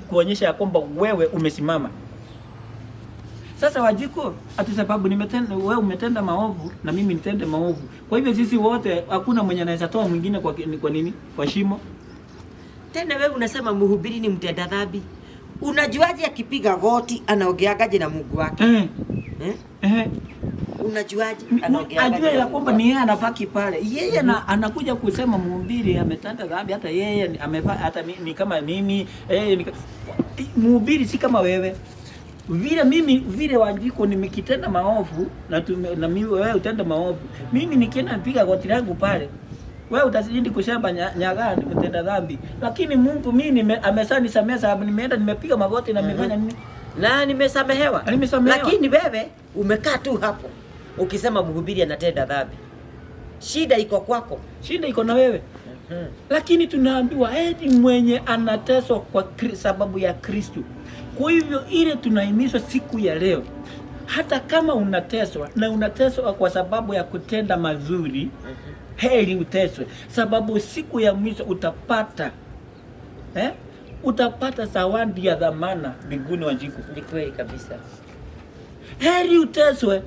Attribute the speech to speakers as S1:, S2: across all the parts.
S1: kuonyesha ya kwamba wewe umesimama. Sasa Wanjiku, ati sababu nimetenda, wewe umetenda maovu na mimi nitende maovu. Kwa hivyo sisi wote hakuna mwenye anaweza toa mwingine kwa nini? Kwa shimo.
S2: Tena wewe unasema mhubiri ni mtenda dhambi. Unajuaje akipiga goti anaongeagaje na Mungu wake? Eh? Unajuaje anaongeagaje
S1: Ajue
S2: na
S1: ya
S2: Mungu
S1: kwamba
S2: wake?
S1: Ni yeye anabaki pale. Yeye anakuja kusema mhubiri ametenda dhambi, hata yeye hata ni kama mimi, yeye ni mhubiri si kama wewe. Vile mimi vile Wanjiku nimekitenda maovu na mimi wewe utenda maovu. Mimi nikienda nipiga goti langu pale, wewe utazidi kusema Nyaga ni mtenda dhambi. Lakini Mungu mimi ameshanisamehe sababu nimeenda nimepiga magoti na nimefanya nini?
S2: Na nimesamehewa.
S1: Na nimesamehewa.
S2: Lakini wewe umekaa tu hapo ukisema mhubiri anatenda dhambi. Shida iko kwako.
S1: Shida iko na wewe. Lakini tunaambiwa eti mwenye anateswa kwa sababu ya Kristo. Kwa hivyo ile tunahimizwa siku ya leo, hata kama unateswa na unateswa kwa sababu ya kutenda mazuri, heri uteswe, sababu siku ya mwisho utapata utapata zawadi ya dhamana mbinguni. Wanjiku.
S2: Ni kweli kabisa.
S1: Heri uteswe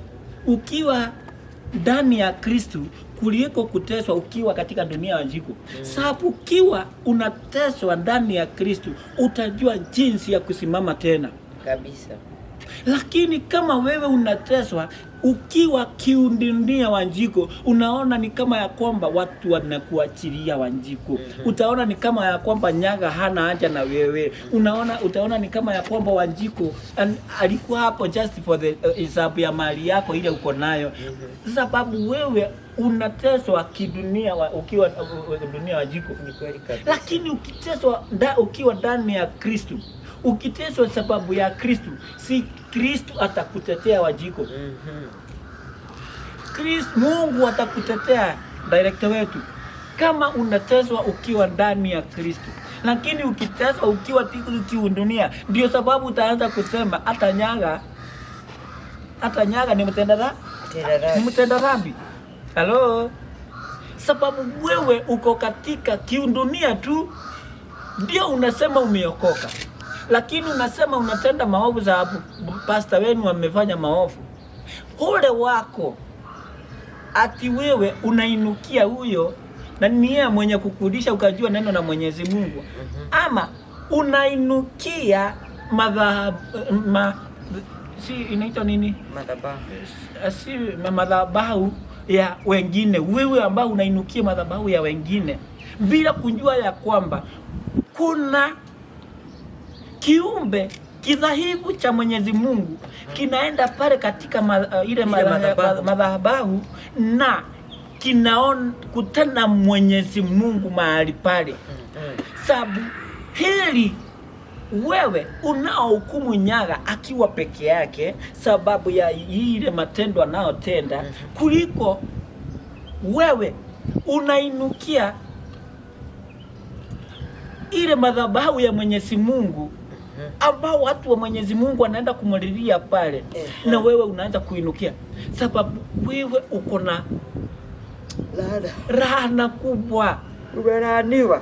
S1: ukiwa ndani ya Kristu kuliko kuteswa ukiwa katika dunia ya Wanjiku. Sababu ukiwa unateswa ndani ya Kristu utajua jinsi ya kusimama tena.
S2: Kabisa.
S1: Lakini kama wewe unateswa ukiwa kiundunia, Wanjiku, unaona ni kama ya kwamba watu wanakuachilia, Wanjiku. Utaona ni kama ya kwamba Nyaga hana haja na wewe. Utaona ni kama ya kwamba Wanjiku alikuwa hapo just for the sababu ya mali yako ile uko nayo. Sababu wewe unateswa kidunia ukiwa dunia, Wanjiku.
S2: Ni kweli kabisa.
S1: Lakini ukiteswa ukiwa ndani ya Kristu, ukiteswa sababu ya Kristu, si Kristu atakutetea, Wanjiku? Kristu, Mungu atakutetea, director wetu, kama unateswa ukiwa ndani ya Kristu. Lakini ukiteswa ukiwa kiudunia, ndio sababu utaanza kusema hata Nyaga ni mtenda
S2: Tenda dhambi.
S1: Ni mtenda dhambi. Halo, sababu wewe uko katika kiudunia tu, ndio unasema umeokoka, lakini unasema unatenda maovu sababu pasta wenu amefanya maovu. Ole wako ati wewe unainukia huyo na ni yeye mwenye kukulisha ukajua neno la Mwenyezi Mungu, ama unainukia madhahabu si inaitwa nini?
S2: Madhabahu.
S1: Si madhabahu ya wengine, wewe ambao unainukia madhabahu ya wengine bila kujua ya kwamba kuna kiumbe kidhaifu cha Mwenyezi Mungu kinaenda pale katika ile
S2: Ile madhabahu.
S1: Madhabahu na kinaon kutana Mwenyezi Mungu mahali pale, sababu hili wewe unaohukumu Nyaga akiwa peke yake sababu ya ile matendo anayotenda kuliko wewe unainukia ile madhabahu ya Mwenyezi Mungu ambao watu wa Mwenyezi Mungu wanaenda kumulilia pale na wewe unaanza kuinukia sababu wewe uko na
S2: Laana.
S1: Laana kubwa.
S2: Umelaaniwa.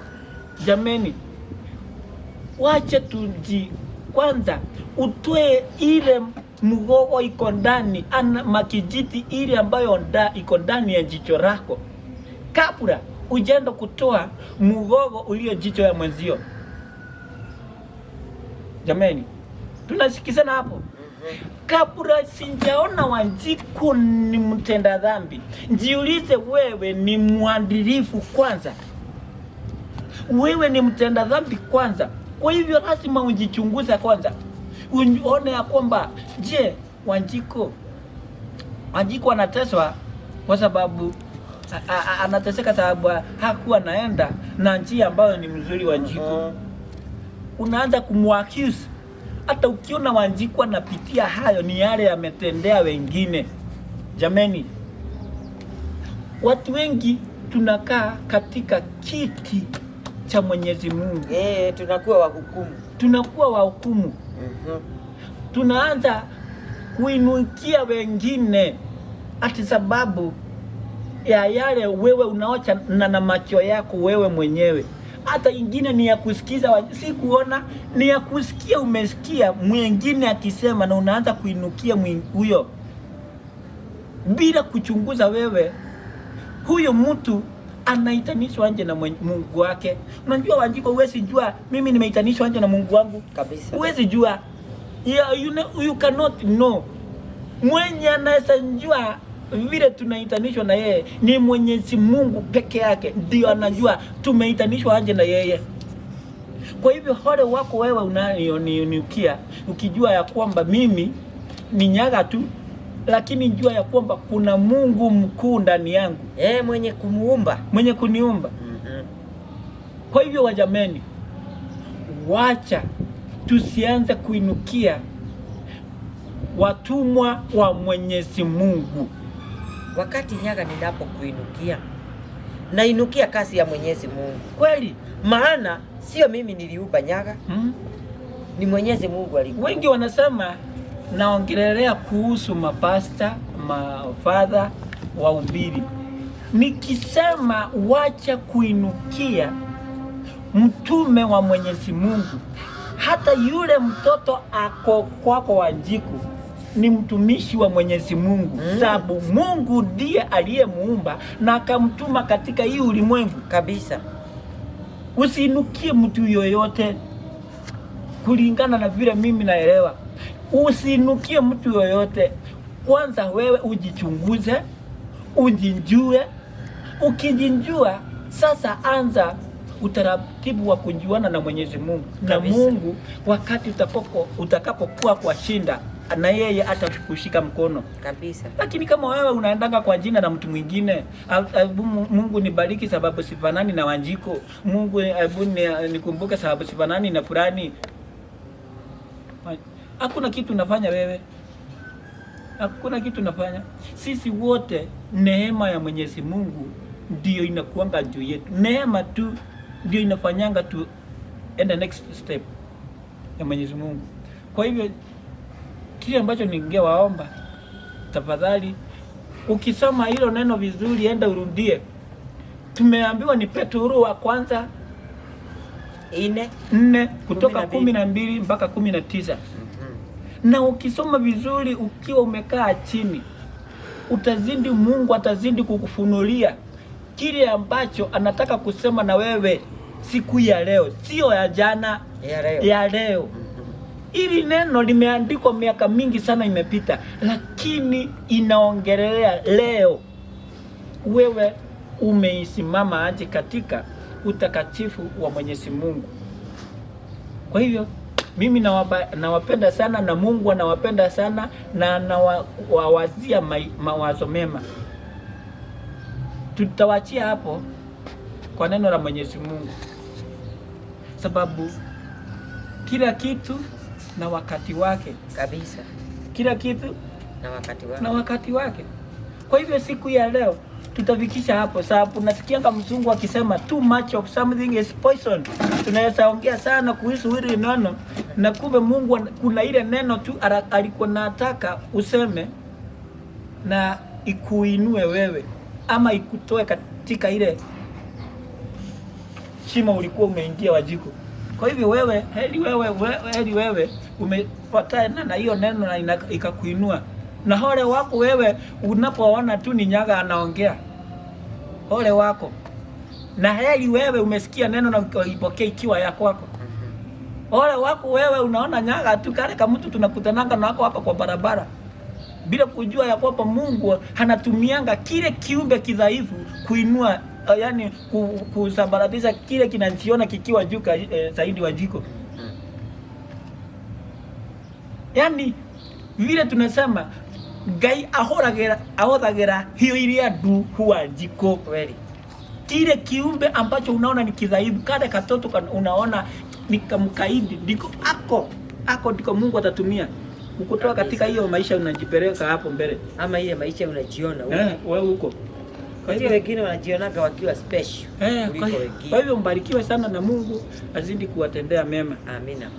S1: Jameni, wache tuji kwanza utoe ile mgogo iko ndani ana makijiti ile ambayo iko ndani ya jicho lako kabla ujenda kutoa mgogo ulio jicho ya mwenzio. Jameni, tunasikizana hapo? Kabla sijaona Wanjiku ni mtenda dhambi, jiulize wewe ni mwadilifu kwanza, wewe ni mtenda dhambi kwanza. Kwa hivyo lazima ujichunguze kwanza, uone ya kwamba je, Wanjiku anateswa kwa sababu anateseka sababu hakuwa naenda na njia ambayo ni mzuri. Wanjiku, unaanza kumwaccuse. Hata ukiona Wanjiku anapitia hayo, ni yale yametendea wengine. Jameni, watu wengi tunakaa katika kiti cha Mwenyezi Mungu,
S2: Eh, tunakuwa wahukumu.
S1: Tunakuwa wahukumu, tunaanza kuinukia wengine ati sababu ya yale wewe unaocha na macho yako wewe mwenyewe. Hata ingine ni ya kusikiza, si kuona, ni ya kusikia. Umesikia mwingine akisema na unaanza kuinukia huyo bila kuchunguza wewe, huyo mtu anaitanishwa nje na Mungu wake. Unajua Wanjiko, huwezi jua mimi nimeitanishwa nje na Mungu wangu
S2: kabisa.
S1: Huwezi jua. Yeah, you know, you cannot know. Mwenye anaweza jua vile tunaitanishwa na yeye ni Mwenyezi Mungu peke yake, ndio anajua tumeitanishwa aje na yeye. Kwa hivyo hole wako wewe unaniukia ukijua ya kwamba mimi ni nyaga tu, lakini jua ya kwamba kuna Mungu mkuu ndani yangu,
S2: mwenye kumuumba,
S1: mwenye kuniumba. Kwa hivyo wajameni, wacha tusianze kuinukia watumwa wa Mwenyezi Mungu.
S2: Wakati nyaga ninapokuinukia, nainukia kazi ya Mwenyezi Mungu
S1: kweli,
S2: maana sio mimi niliumba nyaga, ni Mwenyezi Mungu alikuwa.
S1: Wengi wanasema naongelelea kuhusu mapasta, mafadha, wahubiri. Nikisema wacha kuinukia mtume wa Mwenyezi Mungu, hata yule mtoto ako kwako Wanjiku ni mtumishi wa Mwenyezi Mungu, sababu Mungu ndiye aliyemuumba na akamtuma katika hii ulimwengu
S2: kabisa.
S1: Usiinukie mtu yoyote kulingana na vile mimi naelewa. Usiinukie mtu yoyote. Kwanza wewe ujichunguze, ujijue. Ukijijua sasa anza utaratibu wa kujuana na Mwenyezi Mungu. Na Mungu wakati utakapokuwa kwa shinda, na yeye atakushika mkono
S2: kabisa.
S1: Lakini kama wewe unaendanga kwa jina na mtu mwingine, Mungu nibariki sababu sifanani na Wanjiko, Mungu hebu nikumbuke sababu sifanani na fulani, hakuna kitu unafanya wewe. Hakuna kitu unafanya. Sisi wote neema ya Mwenyezi Mungu ndio inakuanga juu yetu. Neema tu ndio inafanyanga tu enda next step ya Mwenyezi Mungu. Kwa hivyo kile ambacho ningewaomba, tafadhali ukisoma hilo neno vizuri, enda urudie. Tumeambiwa ni Petro wa kwanza 4 kutoka 12 mpaka 19. Na ukisoma vizuri ukiwa umekaa chini, utazidi, Mungu atazidi kukufunulia kile ambacho anataka kusema na wewe siku ya leo, sio ya jana, ya leo. Hili neno limeandikwa miaka mingi sana imepita, lakini inaongelea leo. Wewe umeisimama aje katika utakatifu wa Mwenyezi Mungu? Kwa hivyo mimi nawapenda sana na Mungu anawapenda sana na anawawazia mawazo mema. Tutawachia hapo kwa neno la Mwenyezi Mungu, sababu kila kitu na wakati wake
S2: kabisa.
S1: Kila kitu
S2: na wakati wake,
S1: na wakati wake. Kwa hivyo siku ya leo tutafikisha hapo, sababu nasikianga mzungu akisema too much of something is poison. Tunaweza ongea sana kuhusu hili neno, na kumbe Mungu kuna ile neno tu alikuwa anataka useme na ikuinue wewe ama ikutoe katika ile shimo ulikuwa umeingia Wanjiko. Kwa hivyo wewe, heri wewe umepatana na hiyo neno na ikakuinua. Na hole wako wewe unapoona tu ni nyaga anaongea, hole wako. Na heri wewe umesikia neno na ukaipokea ikiwa ya kwako. Ole wako wewe unaona nyaga tu kale kama mtu tunakutananga na wako hapa kwa barabara, bila kujua ya kwamba Mungu anatumianga kile kiumbe kidhaifu kuinua, yani kusambaratisha kile kinachiona kikiwa juu zaidi Wanjiko. Yani vile tunasema Ngai ahothagira hiyo iria ndu huwa njiko.
S2: Kweli.
S1: Kile kiumbe ambacho unaona ni kidhaifu, kale katoto unaona ni kamkaidi, ndiko ako ndiko Mungu atatumia kukutoa katika hiyo maisha unajipeleka hapo mbele,
S2: ama ile maisha unajiona
S1: huko. Wewe huko.
S2: Kwa hiyo wengine wanajionaga wakiwa special kuliko wengine.
S1: Kwa hivyo mbarikiwe sana na Mungu azidi kuwatendea mema.
S2: Amina.